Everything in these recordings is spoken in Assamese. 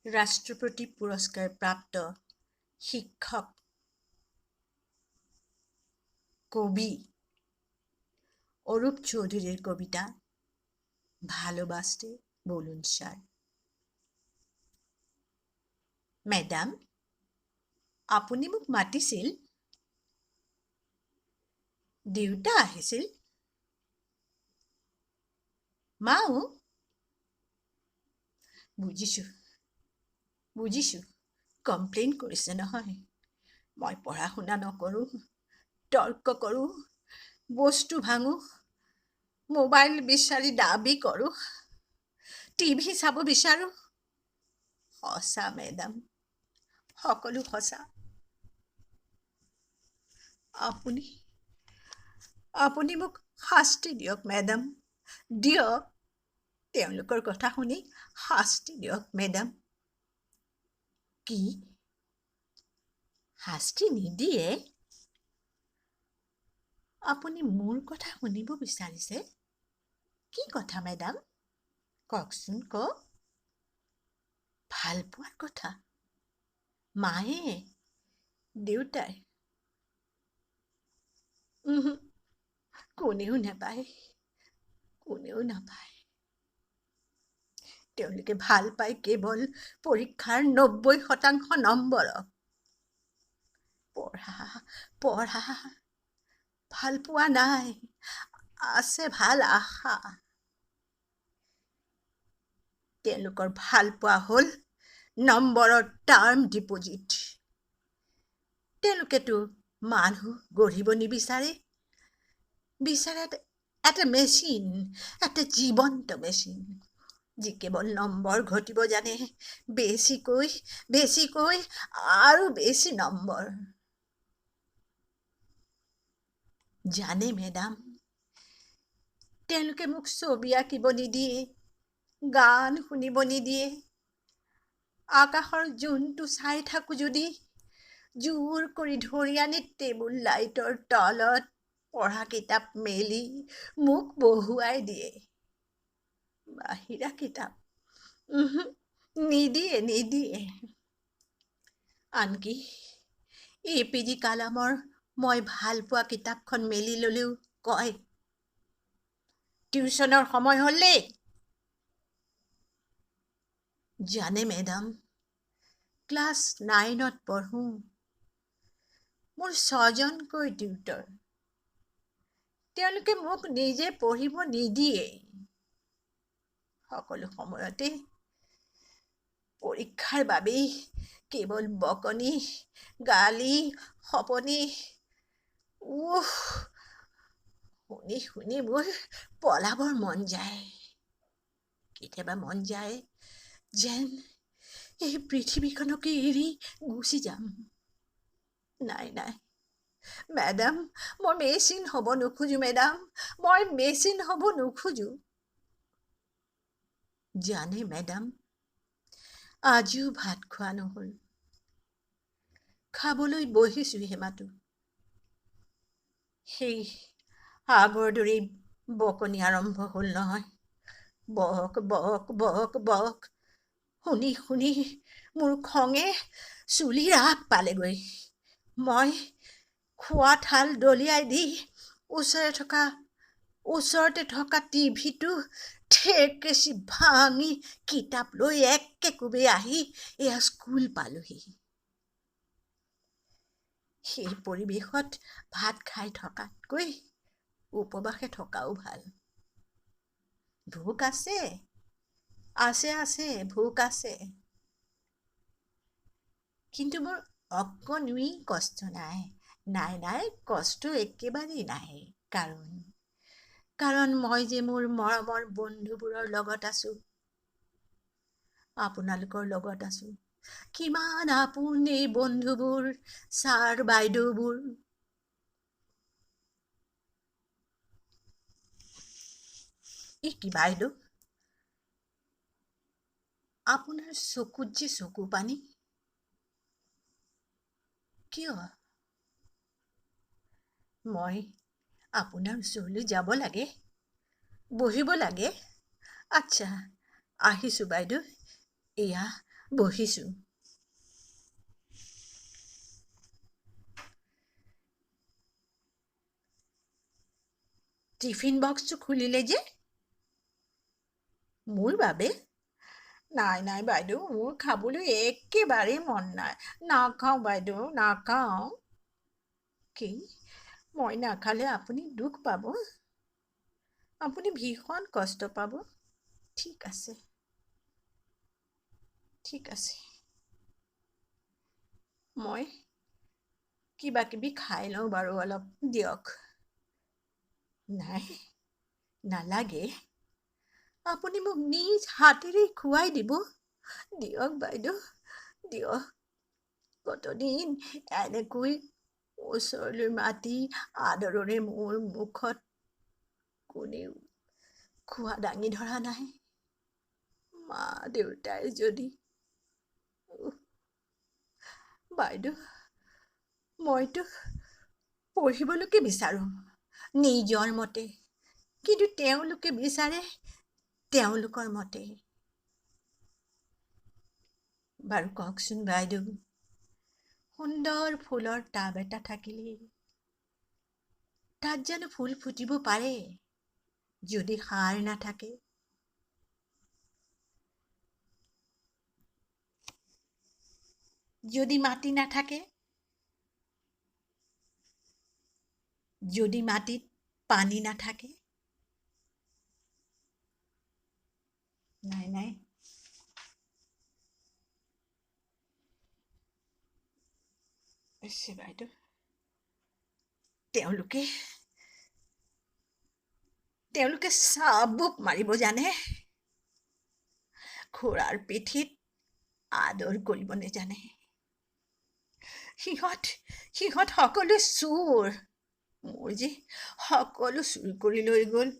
ৰাষ্ট্ৰপতি পুৰস্কাৰ প্ৰাপ্ত শিক্ষক, কবি অৰূপ চৌধুৰীৰ কবিতা ভালোবাসতে বলুন স্যাৰ। মেডাম, আপুনি মোক মাতিছিল? দেউতা আহিছিল? মাও? বুজিছোঁ বুজিছোঁ, কমপ্লেইন কৰিছে নহয়? মই পঢ়া শুনা নকৰোঁ, তৰ্ক কৰোঁ, বস্তু ভাঙো, মোবাইল বিচাৰি দাবী কৰোঁ, টিভি চাব বিচাৰোঁ। সঁচা মেডাম, সকলো সঁচা। আপুনি আপুনি মোক শাস্তি দিয়ক মেডাম, দিয়ক। তেওঁলোকৰ কথা শুনি শাস্তি দিয়ক মেডাম। কি শাস্তি নিদিয়ে? আপুনি মোৰ কথা শুনিব বিচাৰিছে? কি কথা মেডাম, কওকচোন কওক। ভালপোৱাৰ কথা? মায়ে, দেউতাই? কোনেও নাপায়, কোনেও নাপায়। তেওঁলোকে ভাল পায় কেৱল পৰীক্ষাৰ 90% নম্বৰক। পঢ়া পঢ়া, ভাল পোৱা নাই, আছে ভাল আশা। তেওঁলোকৰ ভাল পোৱা হ'ল নম্বৰৰ টাৰ্ম ডিপ'জিট। তেওঁলোকেতো মানুহ গঢ়িব নিবিচাৰে, বিচাৰে এটা মেচিন, এটা জীৱন্ত মেচিন, যি কেৱল নম্বৰ ঘটিব জানে, বেছিকৈ বেছিকৈ আৰু বেছি নম্বৰ। জানে মেডাম, তেওঁলোকে মোক ছবি আঁকিব নিদিয়ে, গান শুনিব নিদিয়ে। আকাশৰ জোনটো চাই থাকোঁ যদি জোৰ কৰি ধৰি আনি টেবুল লাইটৰ তলত পঢ়া কিতাপ মেলি মোক বহুৱাই দিয়ে। বাহিৰা কিতাপ নিদিয়ে নিদিয়ে। আনকি এ পি জি কালামৰ মই ভাল পোৱা কিতাপখন মেলি ল'লেও কয়, টিউচনৰ সময় হ'ল দেই। জানে মেডাম, ক্লাছ 9ত পঢ়োঁ, মোৰ 6জনকৈ টিউটৰ। তেওঁলোকে মোক নিজে পঢ়িব নিদিয়ে। সকলো সময়তে পৰীক্ষাৰ বাবেই কেৱল বকনি, গালি, শপনি। উহ, শুনি শুনি মোৰ পলাবৰ মন যায়। কেতিয়াবা মন যায় যেন এই পৃথিৱীখনকে এৰি গুচি যাম। নাই নাই মেডাম, মই মেচিন হ'ব নোখোজোঁ মেডাম, মই মেচিন হ'ব নোখোজোঁ। জানে মেডাম, আজিও ভাত খোৱা নহ'ল। খাবলৈ বহিছোঁহে মাথোঁ, সেই আগৰ দৰেই বকনি আৰম্ভ হ'ল নহয়। বক বক বক বক শুনি শুনি মোৰ খঙে চুলিৰ আগ পালেগৈ। মই খোৱা থাল দলিয়াই দি ওচৰতে থকা টিভিটো ঠেকেচি ভাঙি কিতাপ লৈ একে কোবে আহি এয়া স্কুল পালোহি। সেই পৰিৱেশত ভাত খাই থকাতকৈ উপবাসে থকাও ভাল। ভোক আছে, আছে আছে, ভোক আছে, কিন্তু মোৰ অকণো কষ্ট নাই। নাই নাই, কষ্ট একেবাৰেই নাই। কাৰণ কাৰণ মই যে মোৰ মৰমৰ বন্ধুবোৰৰ লগত আছোঁ, আপোনালোকৰ লগত আছোঁ। কিমান আপোন এই বন্ধুবোৰ, ছাৰ বাইদেউবোৰ। ই কি বাইদেউ, আপোনাৰ চকুত যে চকু পানী, কিয়? মই আপোনাৰ ওচৰলৈ যাব লাগে, বহিব লাগে। আচ্ছা, আহিছোঁ বাইদেউ। এয়া বহিছোঁ। টিফিন বক্সটো খুলিলে যে মোৰ বাবে? নাই নাই বাইদেউ, মোৰ খাবলৈ একেবাৰেই মন নাই। নাখাওঁ বাইদেউ, নাখাওঁ। কি? মই নাখালে আপুনি দুখ পাব, আপুনি ভীষণ কষ্ট পাব। ঠিক আছে, ঠিক আছে, মই কিবা কিবি খাই লওঁ বাৰু অলপ দিয়ক। নাই, নালাগে, আপুনি মোক নিজ হাতেৰে খুৱাই দিব। দিয়ক বাইদেউ, দিয়ক। কতদিন এনেকৈ ওচৰলৈ মাতি আদৰেৰে মোৰ মুখত কোনেও খোৱা দাঙি ধৰা নাই। মা দেউতাই যদি, বাইদেউ মইতো পঢ়িবলৈকে বিচাৰোঁ নিজৰ মতে, কিন্তু তেওঁলোকে বিচাৰে তেওঁলোকৰ মতে। বাৰু কওকচোন বাইদেউ, সুন্দৰ ফুলৰ টাব এটা থাকিলে তাত জানো ফুল ফুটিব পাৰে যদি সাৰ নাথাকে? যদি মাটি নাথাকে? যদি মাটিত পানী নাথাকে? নাই নাই, বাইদেউ, তেওঁলোকে তেওঁলোকে চাবুক মাৰিব জানে, ঘোঁৰাৰ পিঠিত আদৰ কৰিব নেজানে। সিহঁত সিহঁত সকলো চোৰ। মোৰ যে সকলো চুৰ কৰি লৈ গ'ল।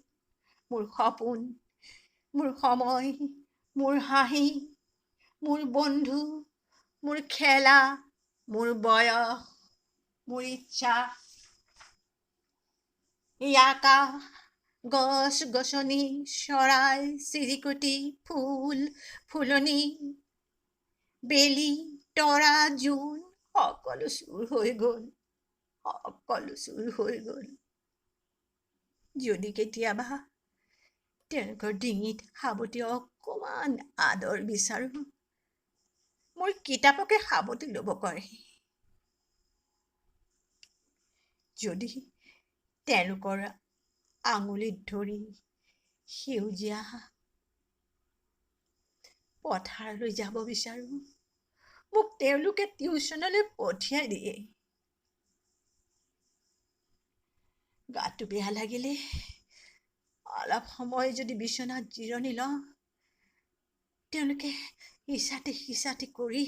মোৰ সপোন, মোৰ সময়, মোৰ হাঁহি, মোৰ বন্ধু, মোৰ খেলা, মোৰ বয়স, মোৰ ইচ্ছা, এই আকাশ, গছ গছনি, চৰাই চিৰিকটি, ফুল ফুলনি, বেলি, তৰা, জোন, সকলো চুৰ হৈ গ'ল, সকলো চুৰ হৈ গ'ল। যদি কেতিয়াবা তেওঁলোকৰ ডিঙিত সাৱটি অকণমান আদৰ বিচাৰোঁ, মোৰ কিতাপকে সাৱটি ল'ব কৰে। যদি তেওঁলোকৰ আঙুলিত ধৰি সেউজীয়া পথাৰলৈ যাব বিচাৰোঁ, মোক তেওঁলোকে টিউচনলৈ পঠিয়াই দিয়ে। গাটো বেয়া লাগিলে অলপ সময় যদি বিচনাত জিৰণি লওঁ, তেওঁলোকে ইচাটি সিচাটি কৰি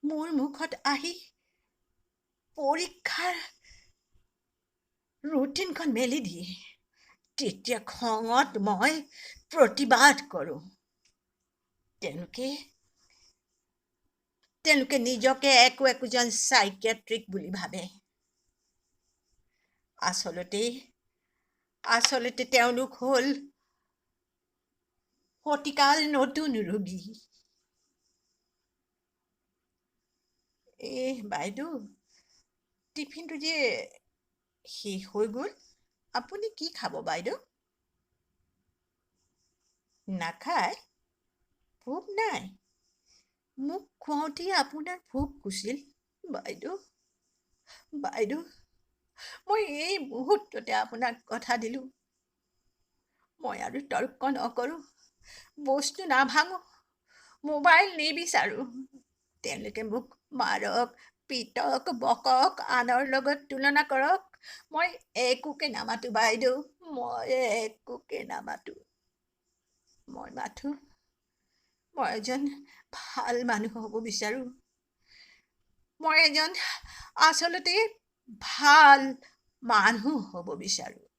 মোৰ মুখত আহি পৰীক্ষাৰ ৰুটিনখন মেলি দিয়ে। তেতিয়া খঙত মই প্ৰতিবাদ কৰোঁ। তেওঁলোকে তেওঁলোকে নিজকে একো একোজন চাইকিয়াট্ৰিক বুলি ভাবে। আচলতে আচলতে তেওঁলোক হ'ল শতিকাৰ নতুন ৰোগী। এহ বাইদেউ, টিফিনটো যে শেষ হৈ গ'ল, আপুনি কি খাব বাইদেউ? নাখায়? ভোক নাই? মোক খুৱাওঁতেই আপোনাৰ ভোক গুচিল বাইদেউ। বাইদেউ, মই এই মুহূৰ্ততে আপোনাক কথা দিলোঁ, মই আৰু তৰ্ক নকৰোঁ, বস্তু নাভাঙো, মোবাইল নিবিচাৰোঁ। তেওঁলোকে মোক মাৰক, পিটক, বকক, আনৰ লগত তুলনা কৰক, মই একোকে নামাতো বাইদেউ, মই একোকে নামাতো। মই মাথোঁ মই এজন ভাল মানুহ হ'ব বিচাৰোঁ। মই এজন আচলতে ভাল মানুহ হ'ব বিচাৰোঁ।